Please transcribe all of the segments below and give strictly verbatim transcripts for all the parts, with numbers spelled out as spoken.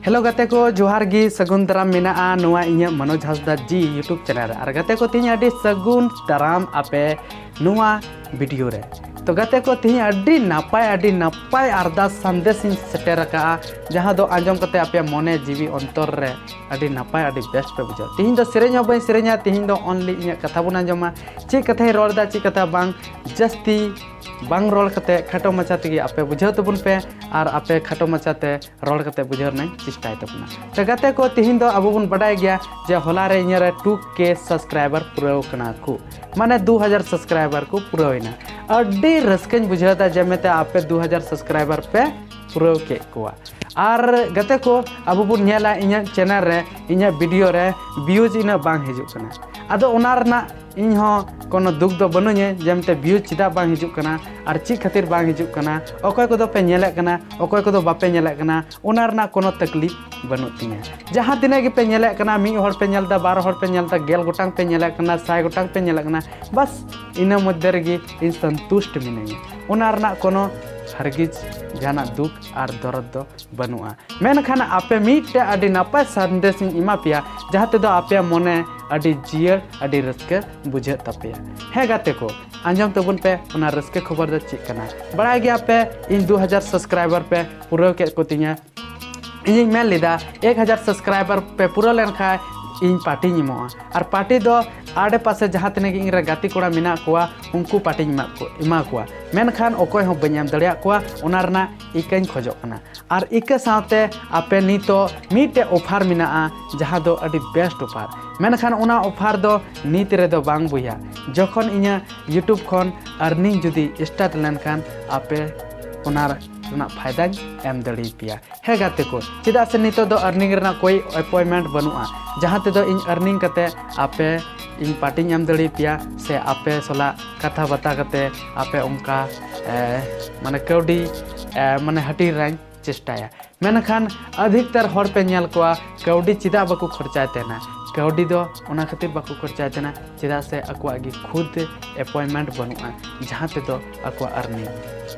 Hello ᱜᱟᱛᱮ ᱠᱚ, ᱡᱚᱦᱟᱨ ᱜᱮ, ᱥᱟᱹᱜᱩᱱ ᱫᱟᱨᱟᱢ ᱢᱮᱱᱟᱜᱼᱟ ᱱᱚᱣᱟ ᱤᱧᱟᱹᱜ ᱢᱚᱱᱳᱡᱽ ᱦᱟᱸᱥᱫᱟ ᱡᱤ YouTube ᱪᱮᱱᱮᱞ ᱨᱮ᱾ ᱟᱨ ᱜᱟᱛᱮ ᱠᱚ, ᱛᱮᱦᱮᱧ ᱟᱹᱰᱤ ᱥᱟᱹᱜᱩᱱ ᱫᱟᱨᱟᱢ ᱟᱯᱮ ᱱᱚᱣᱟ ᱵᱷᱤᱰᱤᱭᱳ ᱨᱮ᱾ ᱛᱚ ᱜᱟᱛᱮ ᱠᱚ, ᱛᱮᱦᱮᱧ ᱟᱹᱰᱤ ᱱᱟᱯᱟᱭ, ᱟᱹᱰᱤ ᱱᱟᱯᱟᱭ ᱟᱨᱫᱟᱥ ᱥᱟᱸᱫᱮᱥ ᱤᱧ ᱥᱮᱴᱮᱨ ᱟᱠᱟᱫᱼᱟ, ᱡᱟᱦᱟᱸ ᱫᱚ ᱟᱸᱡᱚᱢ ᱠᱟᱛᱮ ᱟᱯᱮᱭᱟᱜ ᱢᱚᱱᱮ ᱡᱤᱣᱤ ᱚᱱᱛᱚᱨ ᱨᱮ ᱟᱹᱰᱤ ᱱᱟᱯᱟᱭ, ᱟᱹᱰᱤ ᱵᱮᱥ ᱯᱮ ᱵᱩᱡᱷᱟᱹᱣᱟ᱾ ᱛᱮᱦᱮᱧ ᱫᱚ ᱥᱮᱨᱮᱧ ᱦᱚᱸ ᱵᱟᱹᱧ ᱥᱮᱨᱮᱧᱟ, ᱛᱮᱦᱮᱧ ᱫᱚ only ᱤᱧᱟᱹᱜ ᱠᱟᱛᱷᱟ ᱵᱚᱱ ᱟᱸᱡᱚᱢᱟ, ᱪᱮᱫ ᱠᱟᱛᱷᱟᱧ ᱨᱚᱲ ᱮᱫᱟ, ᱪᱮᱫ ᱠᱟᱛᱷᱟ ᱵᱟᱝ, ᱡᱟᱹᱥᱛᱤ ᱵᱟᱝ ᱨᱚᱲ ᱠᱟᱛᱮ ᱠᱷᱟᱴᱚ ᱢᱟᱪᱷᱟ ᱛᱮᱜᱮ ᱟᱯᱮ ᱵᱩᱡᱷᱟᱹᱣ ᱛᱟᱵᱚᱱ ᱯᱮ ᱟᱨ ᱟᱯᱮ ᱠᱷᱟᱴᱚ ᱢᱟᱪᱷᱟ ᱛᱮ ᱨᱚᱲ ᱠᱟᱛᱮ ᱵᱩᱡᱷᱟᱹᱣ ᱨᱮᱱᱟᱜ ᱪᱮᱥᱴᱟᱭ ᱛᱟᱵᱚᱱᱟ᱾ ᱛᱚ ᱜᱟᱛᱮ ᱠᱚ, ᱛᱮᱦᱮᱧ ᱫᱚ ᱟᱵᱚ ᱵᱚᱱ ᱵᱟᱰᱟᱭ ᱜᱮᱭᱟ ᱡᱮ ᱦᱚᱞᱟ ᱨᱮ ᱤᱧᱟᱹᱜ ᱨᱮ two K subscriber ᱯᱩᱨᱟᱹᱣ ᱠᱟᱱᱟ ᱠᱚ, ᱢᱟᱱᱮ ᱫᱩ ᱦᱟᱡᱟᱨ subscriber ᱠᱚ ᱯᱩᱨᱟᱹᱣ ᱮᱱᱟ᱾ ᱟᱹᱰᱤ ᱨᱟᱹᱥᱠᱟᱹᱧ ᱵᱩᱡᱷᱟᱹᱣ ᱮᱫᱟ ᱡᱮ ᱢᱮᱱᱛᱮ ᱟᱯᱮ ᱫᱩ ᱦᱟᱡᱟᱨ subscriber ᱯᱮ ᱯᱩᱨᱟᱹᱣ ᱠᱮᱫ ᱠᱚᱣᱟ᱾ ᱟᱨ ᱜᱟᱛᱮ ᱠᱚ, ᱟᱵᱚ ᱵᱚᱱ ᱧᱮᱞᱟ ᱤᱧᱟᱹᱜ ᱪᱮᱱᱮᱞ ᱨᱮ, ᱤᱧᱟᱹᱜ ᱵᱷᱤᱰᱤᱭᱳ ᱨᱮ views ᱤᱱᱟᱹᱜ ᱵᱟᱝ ᱦᱤᱡᱩᱜ ᱠᱟᱱᱟ᱾ ᱟᱫᱚ ᱚᱱᱟ ᱨᱮᱱᱟᱜ ᱤᱧ ᱦᱚᱸ ᱠᱳᱱᱳ ᱫᱩᱠ ᱫᱚ ᱵᱟᱹᱱᱩᱧᱟ ᱡᱮ ᱢᱮᱱᱛᱮ views ᱪᱮᱫᱟᱜ ᱵᱟᱝ ᱦᱤᱡᱩᱜ ᱠᱟᱱᱟ ᱟᱨ ᱪᱮᱫ ᱠᱷᱟᱹᱛᱤᱨ ᱵᱟᱝ ᱦᱤᱡᱩᱜ ᱠᱟᱱᱟ, ᱚᱠᱚᱭ ᱠᱚᱫᱚ ᱯᱮ ᱧᱮᱞᱮᱫ ᱠᱟᱱᱟ, ᱚᱠᱚᱭ ᱠᱚᱫᱚ ᱵᱟᱯᱮ ᱧᱮᱞᱮᱫ ᱠᱟᱱᱟ, ᱚᱱᱟ ᱨᱮᱱᱟᱜ ᱠᱳᱱᱳ ᱛᱟᱠᱞᱤᱯ ᱵᱟᱹᱱᱩᱜ ᱛᱤᱧᱟᱹ᱾ ᱡᱟᱦᱟᱸ ᱛᱤᱱᱟᱹᱜ ᱜᱮᱯᱮ ᱧᱮᱞᱮᱫ ᱠᱟᱱᱟ, ᱢᱤᱫ ᱦᱚᱲ ᱯᱮ ᱧᱮᱞ ᱮᱫᱟ, ᱵᱟᱨ ᱦᱚᱲ ᱯᱮ ᱧᱮᱞ ᱮᱫᱟ, ᱜᱮᱞ ᱜᱚᱴᱟᱝ ᱯᱮ ᱧᱮᱞᱮᱫ ᱠᱟᱱᱟ, ᱥᱟᱭ ᱜᱚᱴᱟᱝ ᱯᱮ ᱧᱮᱞᱮᱫ ᱠᱟᱱᱟ, ᱵᱟᱥ ᱤᱱᱟᱹ ᱢᱚᱫᱽᱫᱷᱮ ᱨᱮᱜᱮ ᱤᱧ ᱥᱚᱱᱛᱩᱥᱴ ᱢᱤᱱᱟᱹᱧᱟ᱾ ᱚᱱᱟ ᱨᱮᱱᱟᱜ ᱠᱳᱱᱳ ᱦᱟᱨᱜᱤᱡ ᱡᱟᱦᱟᱱᱟᱜ ᱫᱩᱠ ᱟᱨ ᱫᱚᱨᱚᱫ ᱫᱚ ᱵᱟᱹᱱᱩᱜᱼᱟ᱾ ᱢᱮᱱᱠᱷᱟᱱ ᱟᱯᱮ ᱢᱤᱫᱴᱮᱡ ᱟᱹᱰᱤ ᱱᱟᱯᱟᱭ ᱥᱟᱸᱫᱮᱥ ᱤᱧ ᱮᱢᱟ ᱯᱮᱭᱟ, ᱡᱟᱦᱟᱸ ᱛᱮᱫᱚ ᱟᱯᱮᱭᱟᱜ ᱢᱚᱱᱮ ᱟᱹᱰᱤ ᱡᱤᱭᱟᱹᱲ, ᱟᱹᱰᱤ ᱨᱟᱹᱥᱠᱟᱹ ᱵᱩᱡᱷᱟᱹᱜ ᱛᱟᱯᱮᱭᱟ᱾ ᱦᱮᱸ ᱜᱟᱛᱮ ᱠᱚ, ᱟᱸᱡᱚᱢ ᱛᱟᱵᱚᱱ ᱯᱮ ᱚᱱᱟ ᱨᱟᱹᱥᱠᱟᱹ ᱠᱷᱚᱵᱚᱨ ᱫᱚ ᱪᱮᱫ ᱠᱟᱱᱟ᱾ ᱵᱟᱲᱟᱭ ᱜᱮᱭᱟ ᱯᱮ, ᱤᱧ ᱫᱩ ᱦᱟᱡᱟᱨ subscriber ᱯᱮ ᱯᱩᱨᱟᱹᱣ ᱠᱮᱫ ᱠᱚ ᱛᱤᱧᱟ᱾ ᱤᱧᱤᱧ ᱢᱮᱱ ᱞᱮᱫᱟ, ᱮᱠ ᱦᱟᱡᱟᱨ subscriber ᱯᱮ ᱯᱩᱨᱟᱹᱣ ᱞᱮᱱᱠᱷᱟᱱ ᱤᱧ ᱯᱟᱨᱴᱤᱧ ᱮᱢᱚᱜᱼᱟ᱾ ᱟᱨ ᱯᱟᱨᱴᱤ ᱫᱚ ᱟᱰᱮ ᱯᱟᱥᱮ ᱡᱟᱦᱟᱸ ᱛᱤᱱᱟᱹᱜ ᱜᱮ ᱤᱧ ᱨᱮ ᱜᱟᱛᱮ ᱠᱚᱲᱟ ᱢᱮᱱᱟᱜ ᱠᱚᱣᱟ, ᱩᱱᱠᱩ ᱯᱟᱨᱴᱤᱧ ᱮᱢᱟ ᱠᱚ, ᱮᱢᱟ ᱠᱚᱣᱟ᱾ ᱢᱮᱱᱠᱷᱟᱱ ᱚᱠᱚᱭ ᱦᱚᱸ ᱵᱟᱹᱧ ᱮᱢ ᱫᱟᱲᱮᱭᱟᱜ ᱠᱚᱣᱟ, ᱚᱱᱟ ᱨᱮᱱᱟᱜ ᱤᱠᱟᱹᱧ ᱠᱷᱚᱡᱚᱜ ᱠᱟᱱᱟ᱾ ᱟᱨ ᱤᱠᱟᱹ ᱥᱟᱶᱛᱮ ᱟᱯᱮ ᱱᱤᱛᱚᱜ ᱢᱤᱫᱴᱮᱡ offer ᱢᱮᱱᱟᱜᱼᱟ, ᱡᱟᱦᱟᱸ ᱫᱚ ᱟᱹᱰᱤ best offer᱾ ᱢᱮᱱᱠᱷᱟᱱ ᱚᱱᱟ offer ᱫᱚ ᱱᱤᱛ ᱨᱮᱫᱚ ᱵᱟᱝ ᱵᱚᱭᱦᱟ, ᱡᱚᱠᱷᱚᱱ ᱤᱧᱟᱹᱜ YouTube ᱠᱷᱚᱱ earning ᱡᱩᱫᱤ start ᱞᱮᱱᱠᱷᱟᱱ ᱟᱯᱮ ᱚᱱᱟ ᱨᱮᱱᱟᱜ ᱯᱷᱟᱭᱫᱟᱧ ᱮᱢ ᱫᱟᱲᱮᱭᱟᱯᱮᱭᱟ᱾ ᱦᱮᱸ ᱜᱟᱛᱮ ᱠᱚ, ᱪᱮᱫᱟᱜ ᱥᱮ ᱱᱤᱛᱚᱜ ᱫᱚ earning ᱨᱮᱱᱟᱜ ᱠᱳᱭ appointment ᱵᱟᱹᱱᱩᱜᱼᱟ, ᱡᱟᱦᱟᱸ ᱛᱮᱫᱚ ᱤᱧ earning ᱠᱟᱛᱮ ᱟᱯᱮ ᱤᱧ ᱯᱟᱨᱴᱤᱧ ᱮᱢ ᱫᱟᱲᱮᱭᱟᱯᱮᱭᱟ ᱥᱮ ᱟᱯᱮ ᱥᱟᱞᱟᱜ ᱠᱟᱛᱷᱟ ᱵᱟᱛᱟ ᱠᱟᱛᱮ ᱟᱯᱮ ᱚᱱᱠᱟ, ᱮ, ᱢᱟᱱᱮ ᱠᱟᱹᱣᱰᱤ, ᱮ, ᱢᱟᱱᱮ ᱦᱟᱹᱴᱤᱧ ᱨᱮᱧ ᱪᱮᱥᱴᱟᱭᱟ᱾ ᱢᱮᱱᱠᱷᱟᱱ ᱟᱹᱫᱷᱤᱠᱛᱟᱨ ᱦᱚᱲ ᱯᱮ ᱧᱮᱞ ᱠᱚᱣᱟ ᱠᱟᱹᱣᱰᱤ ᱪᱮᱫᱟᱜ ᱵᱟᱠᱚ ᱠᱷᱚᱨᱪᱟᱭ ᱛᱟᱦᱮᱱᱟ? ᱠᱟᱹᱣᱰᱤ ᱫᱚ ᱚᱱᱟ ᱠᱷᱟᱹᱛᱤᱨ ᱵᱟᱠᱚ ᱠᱷᱚᱨᱪᱟᱭ ᱛᱟᱦᱮᱱᱟ, ᱪᱮᱫᱟᱜ ᱥᱮ ᱟᱠᱚᱣᱟᱜ ᱜᱮ ᱠᱷᱩᱫ appointment ᱵᱟᱹᱱᱩᱜᱼᱟ, ᱡᱟᱦᱟᱸ ᱛᱮᱫᱚ ᱟᱠᱚᱣᱟᱜ earning᱾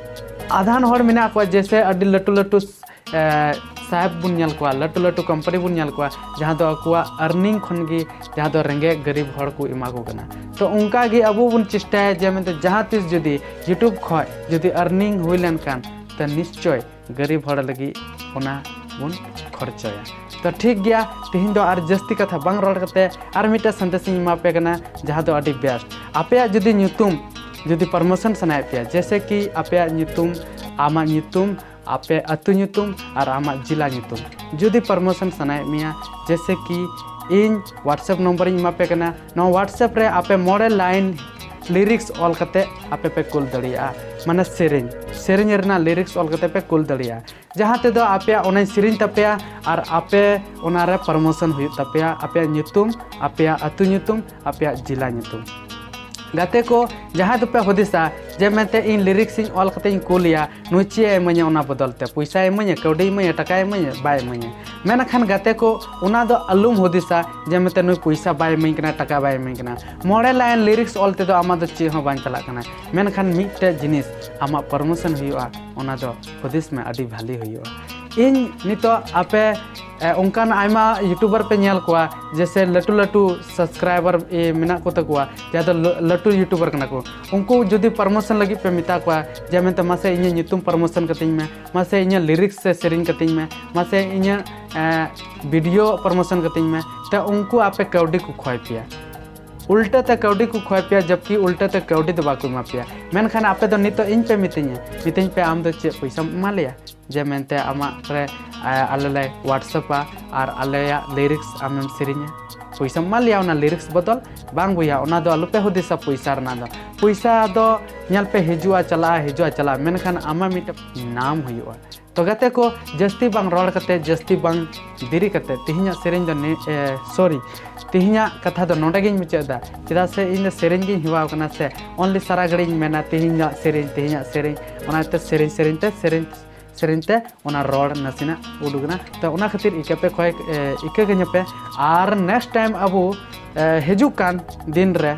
ᱟᱫᱷᱟᱱ ᱦᱚᱲ ᱢᱮᱱᱟᱜ ᱠᱚᱣᱟ, ᱡᱮᱭᱥᱮ ᱟᱹᱰᱤ ᱞᱟᱹᱴᱩ ᱞᱟᱹᱴᱩ ᱥᱟᱦᱮᱵ ᱵᱚᱱ ᱧᱮᱞ ᱠᱚᱣᱟ, ᱞᱟᱹᱴᱩ ᱞᱟᱹᱴᱩ ᱠᱳᱢᱯᱟᱱᱤ ᱵᱚᱱ ᱧᱮᱞ ᱠᱚᱣᱟ, ᱡᱟᱦᱟᱸ ᱫᱚ ᱟᱠᱚᱣᱟᱜ ᱟᱨᱱᱤᱝ ᱠᱷᱚᱱ ᱜᱮ ᱡᱟᱦᱟᱸ ᱫᱚ ᱨᱮᱸᱜᱮᱡ ᱜᱟᱹᱨᱤᱵ ᱦᱚᱲ ᱠᱚ ᱮᱢᱟ ᱠᱚ ᱠᱟᱱᱟ᱾ ᱛᱚ ᱚᱱᱠᱟ ᱜᱮ ᱟᱵᱚ ᱵᱚᱱ ᱪᱮᱥᱴᱟᱭᱟ ᱡᱮ ᱢᱮᱱᱛᱮ ᱡᱟᱦᱟᱸ ᱛᱤᱥ ᱡᱩᱫᱤ YouTube ᱠᱷᱚᱡ ᱡᱩᱫᱤ ᱟᱨᱱᱤᱝ ᱦᱩᱭ ᱞᱮᱱᱠᱷᱟᱱ, ᱛᱚ ᱱᱤᱥᱪᱚᱭ ᱜᱟᱹᱨᱤᱵ ᱦᱚᱲ ᱞᱟᱹᱜᱤᱫ ᱚᱱᱟ ᱵᱚᱱ ᱠᱷᱚᱨᱪᱚᱭᱟ᱾ ᱛᱚ ᱴᱷᱤᱠ ᱜᱮᱭᱟ, ᱛᱮᱦᱮᱧ ᱫᱚ ᱟᱨ ᱡᱟᱹᱥᱛᱤ ᱠᱟᱛᱷᱟ ᱵᱟᱝ ᱨᱚᱲ ᱠᱟᱛᱮ ᱟᱨ ᱢᱤᱫᱴᱮᱱ ᱥᱟᱸᱫᱮᱥ ᱤᱧ ᱮᱢᱟ ᱯᱮ ᱠᱟᱱᱟ, ᱡᱟᱦᱟᱸ ᱫᱚ ᱟᱹᱰᱤ ᱵᱮᱥᱴ᱾ ᱟᱯᱮᱭᱟᱜ ᱡᱩᱫᱤ ᱧᱩᱛᱩᱢ ᱡᱩᱫᱤ ᱯᱨᱚᱢᱳᱥᱚᱱ ᱥᱟᱱᱟᱭᱮᱫ ᱯᱮᱭᱟ, ᱡᱮᱭᱥᱮ ᱠᱤ ᱟᱯᱮᱭᱟᱜ ᱧᱩᱛᱩᱢ, ᱟᱢᱟᱜ ᱧᱩᱛᱩᱢ, ᱟᱯᱮ ᱟᱹᱛᱩ ᱧᱩᱛᱩᱢ ᱟᱨ ᱟᱢᱟᱜ ᱡᱮᱞᱟ ᱧᱩᱛᱩᱢ ᱡᱩᱫᱤ ᱯᱨᱚᱢᱳᱥᱚᱱ ᱥᱟᱱᱟᱭᱮᱫ ᱢᱮᱭᱟ, ᱡᱮᱭᱥᱮ ᱠᱤ ᱤᱧ WhatsApp ᱱᱚᱢᱵᱚᱨ ᱤᱧ ᱮᱢᱟ ᱯᱮ ᱠᱟᱱᱟ, ᱱᱚᱣᱟ WhatsApp ᱨᱮ ᱟᱯᱮ ᱢᱚᱬᱮ ᱞᱟᱭᱤᱱ ᱞᱤᱨᱤᱠᱥ ᱚᱞ ᱠᱟᱛᱮ ᱟᱯᱮ ᱯᱮ ᱠᱩᱞ ᱫᱟᱲᱮᱭᱟᱜᱼᱟ᱾ ᱢᱟᱱᱮ ᱥᱮᱨᱮᱧ, ᱥᱮᱨᱮᱧ ᱨᱮᱱᱟᱜ ᱞᱤᱨᱤᱠᱥ ᱚᱞ ᱠᱟᱛᱮ ᱯᱮ ᱠᱩᱞ ᱫᱟᱲᱮᱭᱟᱜᱼᱟ, ᱡᱟᱦᱟᱸ ᱛᱮᱫᱚ ᱟᱯᱮᱭᱟᱜ ᱚᱱᱟᱧ ᱥᱮᱨᱮᱧ ᱛᱟᱯᱮᱭᱟ ᱟᱨ ᱟᱯᱮ ᱚᱱᱟᱨᱮ ᱯᱨᱚᱢᱳᱥᱚᱱ ᱦᱩᱭᱩᱜ ᱛᱟᱯᱮᱭᱟ, ᱟᱯᱮᱭᱟᱜ ᱧᱩᱛᱩᱢ, ᱟᱯᱮᱭᱟᱜ ᱟᱹᱛᱩ ᱧᱩᱛᱩᱢ, ᱟᱯᱮᱭᱟᱜ ᱡᱮᱞᱟ ᱧᱩᱛᱩᱢ᱾ ᱜᱟᱛᱮ ᱠᱚ, ᱡᱟᱦᱟᱸᱭ ᱫᱚᱯᱮ ᱦᱩᱫᱤᱥᱟ ᱡᱮ ᱢᱮᱱᱛᱮ ᱤᱧ ᱞᱤᱨᱤᱠᱥ ᱤᱧ ᱚᱞ ᱠᱟᱛᱮ ᱤᱧ ᱠᱩᱞ ᱮᱭᱟ, ᱱᱩᱭ ᱪᱮᱫ ᱮ ᱤᱢᱟᱹᱧᱟ ᱚᱱᱟ ᱵᱚᱫᱚᱞ ᱛᱮ? ᱯᱚᱭᱥᱟᱭ ᱤᱢᱟᱹᱧᱟ, ᱠᱟᱹᱣᱰᱤ ᱤᱢᱟᱹᱧᱟ, ᱴᱟᱠᱟᱭ ᱤᱢᱟᱹᱧᱟ? ᱵᱟᱭ ᱤᱢᱟᱹᱧᱟ᱾ ᱢᱮᱱᱠᱷᱟᱱ ᱜᱟᱛᱮ ᱠᱚ, ᱚᱱᱟ ᱫᱚ ᱟᱞᱚᱢ ᱦᱩᱫᱤᱥᱟ ᱡᱮ ᱢᱮᱱᱛᱮ ᱱᱩᱭ ᱯᱚᱭᱥᱟ ᱵᱟᱭ ᱤᱢᱟᱹᱧ ᱠᱟᱱᱟ, ᱴᱟᱠᱟ ᱵᱟᱭ ᱤᱢᱟᱹᱧ ᱠᱟᱱᱟ᱾ ᱢᱚᱬᱮ ᱞᱟᱭᱤᱱ ᱞᱤᱨᱤᱠᱥ ᱚᱞ ᱛᱮᱫᱚ ᱟᱢᱟᱜ ᱫᱚ ᱪᱮᱫ ᱦᱚᱸ ᱵᱟᱝ ᱪᱟᱞᱟᱜ ᱠᱟᱱᱟ, ᱢᱮᱱᱠᱷᱟᱱ ᱢᱤᱫᱴᱮᱡ ᱡᱤᱱᱤᱥ ᱟᱢᱟᱜ ᱯᱨᱚᱢᱳᱥᱚᱱ ᱦᱩᱭᱩᱜᱼᱟ, ᱚᱱᱟ ᱫᱚ ᱦᱩᱫᱤᱥ ᱢᱮ, ᱟᱹᱰᱤ ᱵᱷᱟᱞᱤ ᱦᱩᱭᱩᱜᱼᱟ᱾ ᱤᱧ ᱱᱤᱛᱚᱜ ᱟᱯᱮ, ᱮ, ᱚᱱᱠᱟᱱ ᱟᱭᱢᱟ YouTuber ᱯᱮ ᱧᱮᱞ ᱠᱚᱣᱟ, ᱡᱮᱭᱥᱮ ᱞᱟᱹᱴᱩ ᱞᱟᱹᱴᱩ subscriber, ᱮ, ᱢᱮᱱᱟᱜ ᱠᱚ ᱛᱟᱠᱚᱣᱟ, ᱡᱟᱦᱟᱸ ᱫᱚ ᱞᱟᱹ-, ᱞᱟᱹᱴᱩ YouTuber ᱠᱟᱱᱟ ᱠᱚ᱾ ᱩᱱᱠᱩ ᱡᱩᱫᱤ ᱯᱨᱚᱢᱳᱥᱚᱱ ᱞᱟᱹᱜᱤᱫ ᱯᱮ ᱢᱮᱛᱟ ᱠᱚᱣᱟ ᱡᱮ ᱢᱮᱱᱛᱮ ᱢᱟᱥᱮ ᱤᱧᱟᱹᱜ ᱧᱩᱛᱩᱢ ᱯᱨᱚᱢᱳᱥᱚᱱ ᱠᱟᱹᱛᱤᱧ ᱢᱮ, ᱢᱟᱥᱮ ᱤᱧᱟᱹᱜ ᱞᱤᱨᱤᱠᱥ ᱥᱮ ᱥᱮᱨᱮᱧ ᱠᱟᱹᱛᱤᱧ ᱢᱮ, ᱢᱟᱥᱮ ᱤᱧᱟᱹᱜ, ᱮ, ᱵᱷᱤᱰᱤᱭᱳ ᱯᱨᱚᱢᱳᱥᱚᱱ ᱠᱟᱹᱛᱤᱧ ᱢᱮ, ᱛᱚ ᱩᱱᱠᱩ ᱟᱯᱮ ᱠᱟᱹᱣᱰᱤ ᱠᱚ ᱠᱷᱚᱭ ᱯᱮᱭᱟ᱾ ᱩᱞᱴᱟᱹ ᱛᱮ ᱠᱟᱹᱣᱰᱤ ᱠᱚ ᱠᱷᱚᱭ ᱯᱮᱭᱟ, ᱡᱚᱵᱠᱤ ᱩᱞᱴᱟᱹ ᱛᱮ ᱠᱟᱹᱣᱰᱤ ᱫᱚ ᱵᱟᱠᱚ ᱮᱢᱟ ᱯᱮᱭᱟ᱾ ᱢᱮᱱᱠᱷᱟᱱ ᱟᱯᱮ ᱫᱚ ᱱᱤᱛᱚᱜ ᱤᱧ ᱯᱮ ᱢᱤᱛᱟᱹᱧᱟ, ᱢᱤᱛᱟᱹᱧ ᱯᱮ, "ᱟᱢ ᱫᱚ ᱪᱮᱫ ᱯᱚᱭᱥᱟᱢ ᱮᱢᱟ ᱞᱮᱭᱟ ᱡᱮ ᱢᱮᱱᱛᱮ ᱟᱢᱟᱜ ᱨᱮ, ᱟ, ᱟᱞᱮ ᱞᱮ WhatsApp-ᱟ ᱟᱨ ᱟᱞᱮᱭᱟᱜ ᱞᱤᱨᱤᱠᱥ ᱟᱢᱮᱢ ᱥᱮᱨᱮᱧᱟ?" ᱯᱚᱭᱥᱟᱢ ᱮᱢᱟ ᱞᱮᱭᱟ ᱚᱱᱟ ᱞᱤᱨᱤᱠᱥ ᱵᱚᱫᱚᱞ? ᱵᱟᱝ ᱵᱚᱭᱦᱟ, ᱚᱱᱟ ᱫᱚ ᱟᱞᱚᱯᱮ ᱦᱩᱫᱤᱥᱟ ᱯᱚᱭᱥᱟ ᱨᱮᱱᱟᱜ ᱫᱚ᱾ ᱯᱚᱭᱥᱟ ᱫᱚ ᱧᱮᱞ ᱯᱮ ᱦᱤᱡᱩᱜᱼᱟ ᱪᱟᱞᱟᱜᱼᱟ, ᱦᱤᱡᱩᱜᱼᱟ ᱪᱟᱞᱟᱜᱼᱟ, ᱢᱮᱱᱠᱷᱟᱱ ᱟᱢᱟᱜ ᱢᱤᱫᱴᱮᱱ ᱱᱟᱢ ᱦᱩᱭᱩᱜᱼᱟ᱾ ᱛᱚ ᱜᱟᱛᱮ ᱠᱚ, ᱡᱟᱹᱥᱛᱤ ᱵᱟᱝ ᱨᱚᱲ ᱠᱟᱛᱮ, ᱡᱟᱹᱥᱛᱤ ᱵᱟᱝ ᱫᱮᱨᱤ ᱠᱟᱛᱮ ᱛᱮᱦᱮᱧᱟᱜ ᱥᱮᱨᱮᱧ ᱫᱚ ᱱᱤ-, ᱮ, sorry, ᱛᱮᱦᱮᱧᱟᱜ ᱠᱟᱛᱷᱟ ᱫᱚ ᱱᱚᱰᱮ ᱜᱤᱧ ᱢᱩᱪᱟᱹᱫ ᱮᱫᱟ᱾ ᱪᱮᱫᱟᱜ ᱥᱮ ᱤᱧ ᱫᱚ ᱥᱮᱨᱮᱧ ᱜᱤᱧ ᱦᱮᱣᱟ ᱠᱟᱱᱟ ᱥᱮ, only ᱥᱟᱨᱟ ᱜᱷᱟᱹᱲᱤᱡ ᱤᱧ ᱢᱮᱱᱟ ᱛᱮᱦᱮᱧᱟᱜ ᱥᱮᱨᱮᱧ, ᱛᱮᱦᱮᱧᱟᱜ ᱥᱮᱨᱮᱧ, ᱚᱱᱟᱛᱮ ᱥᱮᱨᱮᱧ ᱥᱮᱨᱮᱧ ᱛᱮ ᱥᱮᱨᱮᱧ ᱥᱮᱨᱮᱧ ᱛᱮ ᱚᱱᱟ ᱨᱚᱲ ᱱᱟᱥᱮᱱᱟᱜ ᱩᱰᱩᱠ ᱮᱱᱟ᱾ ᱛᱚ ᱚᱱᱟ ᱠᱷᱟᱹᱛᱤᱨ ᱤᱠᱟᱹ ᱯᱮ ᱠᱷᱚᱭ, ᱮ, ᱤᱠᱟᱹ ᱠᱟᱹᱧᱟᱹᱯᱮ᱾ ᱟᱨ next time ᱟᱵᱚ, ᱮ, ᱦᱤᱡᱩᱜ ᱠᱟᱱ ᱫᱤᱱ ᱨᱮ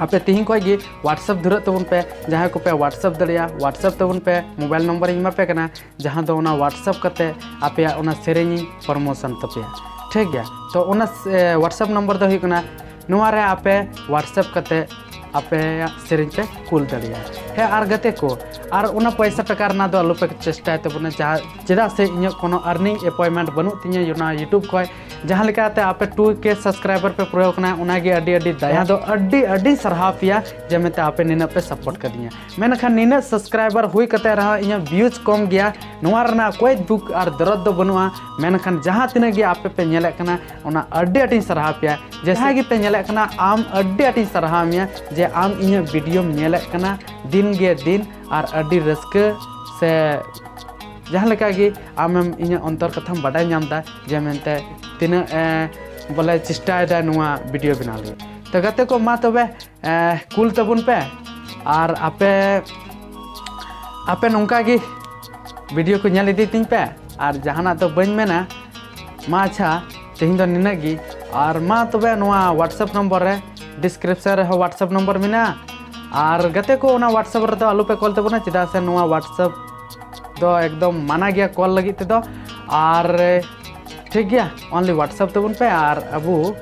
ᱟᱯᱮ ᱛᱤᱦᱤᱧ ᱠᱷᱚᱱ ᱜᱮ WhatsApp ᱫᱷᱩᱨᱟᱹᱜ ᱛᱟᱵᱚᱱ ᱯᱮ᱾ ᱡᱟᱦᱟᱸᱭ ᱠᱚᱯᱮ WhatsApp ᱫᱟᱲᱮᱭᱟᱜᱼᱟ, WhatsApp ᱛᱟᱵᱚᱱ ᱯᱮ᱾ ᱢᱳᱵᱟᱭᱤᱞ ᱱᱚᱢᱵᱚᱨ ᱤᱧ ᱮᱢᱟ ᱯᱮ ᱠᱟᱱᱟ, ᱡᱟᱦᱟᱸ ᱫᱚ ᱚᱱᱟ WhatsApp ᱠᱟᱛᱮ ᱟᱯᱮᱭᱟᱜ ᱚᱱᱟ ᱥᱮᱨᱮᱧ ᱤᱧ ᱯᱨᱚᱢᱳᱥᱚᱱ ᱛᱟᱯᱮᱭᱟ᱾ ᱴᱷᱤᱠ ᱜᱮᱭᱟ? ᱛᱚ ᱚᱱᱟ ᱥᱮ-, WhatsApp ᱱᱚᱢᱵᱚᱨ ᱫᱚ ᱦᱩᱭᱩᱜ ᱠᱟᱱᱟ, ᱱᱚᱣᱟ ᱨᱮ ᱟᱯᱮ WhatsApp ᱠᱟᱛᱮ ᱟᱯᱮᱭᱟᱜ ᱥᱮᱨᱮᱧ ᱯᱮ ᱠᱩᱞ ᱫᱟᱲᱮᱭᱟᱜᱼᱟ᱾ ᱦᱮᱸ, ᱟᱨ ᱜᱟᱛᱮ ᱠᱚ, ᱟᱨ ᱚᱱᱟ ᱯᱚᱭᱥᱟ ᱴᱟᱠᱟ ᱨᱮᱱᱟᱜ ᱫᱚ ᱟᱞᱚᱯᱮ ᱪᱮᱥᱴᱟᱭ ᱛᱟᱵᱚᱱᱟ, ᱡᱟᱦᱟᱸ, ᱪᱮᱫᱟᱜ ᱥᱮ ᱤᱧᱟᱹᱜ ᱠᱳᱱᱳ earning appointment ᱵᱟᱹᱱᱩᱜ ᱛᱤᱧᱟᱹ ᱚᱱᱟ YouTube ᱠᱷᱚᱱ᱾ ᱡᱟᱦᱟᱸ ᱞᱮᱠᱟᱛᱮ ᱟᱯᱮ two K subscriber ᱯᱮ ᱯᱩᱨᱟᱹᱣ ᱠᱟᱱᱟ, ᱚᱱᱟᱜᱮ ᱟᱹᱰᱤ ᱟᱹᱰᱤ ᱫᱟᱭᱟ᱾ ᱫᱚ ᱟᱹᱰᱤ ᱟᱹᱰᱤ ᱥᱟᱨᱦᱟᱣ ᱯᱮᱭᱟ ᱡᱮ ᱢᱮᱱᱛᱮ ᱟᱯᱮ ᱱᱤᱱᱟᱹᱜ ᱯᱮ support ᱠᱟᱫᱤᱧᱟ᱾ ᱢᱮᱱᱠᱷᱟᱱ ᱱᱤᱱᱟᱹᱜ subscriber ᱦᱩᱭ ᱠᱟᱛᱮ ᱨᱮᱦᱚᱸ ᱤᱧᱟᱹᱜ views ᱠᱚᱢ ᱜᱮᱭᱟ, ᱱᱚᱣᱟ ᱨᱮᱱᱟᱜ ᱠᱚᱭ ᱫᱩᱠ ᱟᱨ ᱫᱚᱨᱚᱫ ᱫᱚ ᱵᱟᱹᱱᱩᱜᱼᱟ᱾ ᱢᱮᱱᱠᱷᱟᱱ ᱡᱟᱦᱟᱸ ᱛᱤᱱᱟᱹᱜ ᱜᱮ ᱟᱯᱮ ᱯᱮ ᱧᱮᱞᱮᱫ ᱠᱟᱱᱟ, ᱚᱱᱟ ᱟᱹᱰᱤ ᱟᱹᱰᱤᱧ ᱥᱟᱨᱦᱟᱣ ᱯᱮᱭᱟ᱾ ᱡᱟᱦᱟᱸᱭ ᱜᱮᱯᱮ ᱧᱮᱞᱮᱫ ᱠᱟᱱᱟ, ᱟᱢ ᱟᱹᱰᱤ ᱟᱹᱰᱤᱧ ᱥᱟᱨᱦᱟᱣ ᱢᱮᱭᱟ ᱡᱮ ᱟᱢ ᱤᱧᱟᱹᱜ ᱵᱷᱤᱰᱤᱭᱳᱢ ᱧᱮᱞᱮᱫ ᱠᱟᱱᱟ ᱫᱤᱱ ᱜᱮ ᱫᱤᱱ, ᱟᱨ ᱟᱹᱰᱤ ᱨᱟᱹᱥᱠᱟᱹ ᱥᱮ ᱡᱟᱦᱟᱸ ᱞᱮᱠᱟ ᱜᱮ ᱟᱢᱮᱢ ᱤᱧᱟᱹᱜ ᱚᱱᱛᱚᱨ ᱠᱟᱛᱷᱟᱢ ᱵᱟᱰᱟᱭ ᱧᱟᱢ ᱮᱫᱟ ᱡᱮ ᱢᱮᱱᱛᱮ ᱛᱤᱱᱟᱹᱜ, ᱮ, ᱵᱚᱞᱮ ᱪᱮᱥᱴᱟᱭᱮᱫᱟ ᱱᱚᱣᱟ ᱵᱷᱤᱰᱤᱭᱳ ᱵᱮᱱᱟᱣ ᱞᱟᱹᱜᱤᱫ᱾ ᱛᱚ ᱜᱟᱛᱮ ᱠᱚ, ᱢᱟ ᱛᱚᱵᱮ, ᱮ, ᱠᱩᱞ ᱛᱟᱵᱚᱱ ᱯᱮ᱾ ᱟᱨ ᱟᱯᱮ, ᱟᱯᱮ ᱱᱚᱝᱠᱟ ᱜᱮ ᱵᱷᱤᱰᱤᱭᱳ ᱠᱚ ᱧᱮᱞ ᱤᱫᱤ ᱛᱤᱧ ᱯᱮ᱾ ᱟᱨ ᱡᱟᱦᱟᱱᱟᱜ ᱫᱚ ᱵᱟᱹᱧ ᱢᱮᱱᱟ᱾ ᱢᱟ ᱟᱪᱪᱷᱟ, ᱛᱮᱦᱮᱧ ᱫᱚ ᱱᱤᱱᱟᱹᱜ ᱜᱮ᱾ ᱟᱨ ᱢᱟ ᱛᱚᱵᱮ ᱱᱚᱣᱟ WhatsApp ᱱᱚᱢᱵᱚᱨ ᱨᱮ, description ᱨᱮᱦᱚᱸ WhatsApp ᱱᱚᱢᱵᱚᱨ ᱢᱮᱱᱟᱜᱼᱟ᱾ ᱟᱨ ᱜᱟᱛᱮ ᱠᱚ, ᱚᱱᱟ WhatsApp ᱨᱮᱫᱚ ᱟᱞᱚᱯᱮ ᱠᱚᱞ ᱛᱟᱵᱚᱱᱟ, ᱪᱮᱫᱟᱜ ᱥᱮ ᱱᱚᱣᱟ WhatsApp ᱫᱚ ᱮᱠᱫᱚᱢ ᱢᱟᱱᱟ ᱜᱮᱭᱟ ᱠᱚᱞ ᱞᱟᱹᱜᱤᱫ ᱛᱮᱫᱚ᱾ ᱟᱨ ᱴᱷᱤᱠ ᱜᱮᱭᱟ, only WhatsApp ᱛᱟᱵᱚᱱ ᱯᱮ ᱟᱨ ᱟᱵᱚ,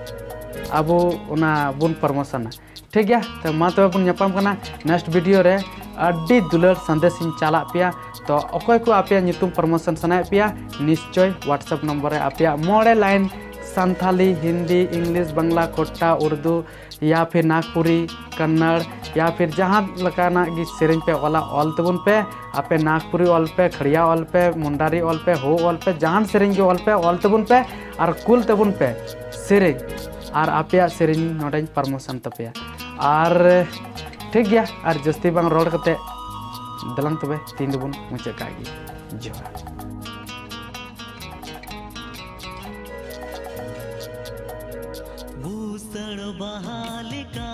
ᱟᱵᱚ ᱚᱱᱟ ᱵᱚᱱ ᱯᱨᱚᱢᱳᱥᱚᱱᱟ᱾ ᱴᱷᱤᱠ ᱜᱮᱭᱟ, ᱛᱚ ᱢᱟ ᱛᱚᱵᱮ ᱵᱚᱱ ᱧᱟᱯᱟᱢ ᱠᱟᱱᱟ next ᱵᱷᱤᱰᱤᱭᱳ ᱨᱮ᱾ ᱟᱹᱰᱤ ᱫᱩᱞᱟᱹᱲ ᱥᱟᱸᱫᱮᱥ ᱤᱧ ᱪᱟᱞᱟᱜ ᱯᱮᱭᱟ᱾ ᱛᱚ ᱚᱠᱚᱭ ᱠᱚ ᱟᱯᱮᱭᱟᱜ ᱧᱩᱛᱩᱢ ᱯᱨᱚᱢᱳᱥᱚᱱ ᱥᱟᱱᱟᱭᱮᱫ ᱯᱮᱭᱟ, ᱱᱤᱥᱪᱚᱭ WhatsApp ᱱᱚᱢᱵᱚᱨ ᱨᱮ ᱟᱯᱮᱭᱟᱜ ᱢᱚᱬᱮ ᱞᱟᱭᱤᱱ ᱥᱟᱱᱛᱷᱟᱞᱤ, ᱦᱤᱱᱫᱤ, ᱤᱝᱞᱤᱥ, ᱵᱟᱝᱞᱟ, ᱠᱷᱳᱴᱴᱟ, ᱩᱨᱫᱩ, ᱭᱟ ᱯᱷᱤᱨ ᱱᱟᱜᱽᱯᱩᱨᱤ, ᱠᱟᱱᱱᱟᱲ, ᱭᱟ ᱯᱷᱤᱨ ᱡᱟᱦᱟᱸ ᱞᱮᱠᱟᱱᱟᱜ ᱜᱮ ᱥᱮᱨᱮᱧ ᱯᱮ ᱚᱞᱟ, ᱚᱞ ᱛᱟᱵᱚᱱ ᱯᱮ᱾ ᱟᱯᱮ ᱱᱟᱜᱽᱯᱩᱨᱤ ᱚᱞ ᱯᱮ, ᱠᱷᱟᱲᱤᱭᱟ ᱚᱞ ᱯᱮ, ᱢᱩᱱᱰᱟᱨᱤ ᱚᱞ ᱯᱮ, ᱦᱳ ᱚᱞ ᱯᱮ, ᱡᱟᱦᱟᱱ ᱥᱮᱨᱮᱧ ᱜᱮ ᱚᱞ ᱯᱮ, ᱚᱞ ᱛᱟᱵᱚᱱ ᱯᱮ ᱟᱨ ᱠᱩᱞ ᱛᱟᱵᱚᱱ ᱯᱮ ᱥᱮᱨᱮᱧ, ᱟᱨ ᱟᱯᱮᱭᱟᱜ ᱥᱮᱨᱮᱧ ᱱᱚᱰᱮᱧ ᱯᱨᱚᱢᱳᱥᱚᱱ ᱛᱟᱯᱮᱭᱟ᱾ ᱟᱨ ᱴᱷᱤᱠ ᱜᱮᱭᱟ, ᱟᱨ ᱡᱟᱹᱥᱛᱤ ᱵᱟᱝ ᱨᱚᱲ ᱠᱟᱛᱮ ᱫᱮᱞᱟᱝ ᱛᱚᱵᱮ ᱛᱮᱦᱮᱧ ᱫᱚᱵᱚᱱ ᱢᱩᱪᱟᱹᱫ ᱠᱟᱜ ᱜᱮ᱾ ᱡᱚᱦᱟᱨ᱾ ᱵᱩᱥᱟᱹᱲ ᱵᱟᱦᱟ ᱞᱮᱠᱟ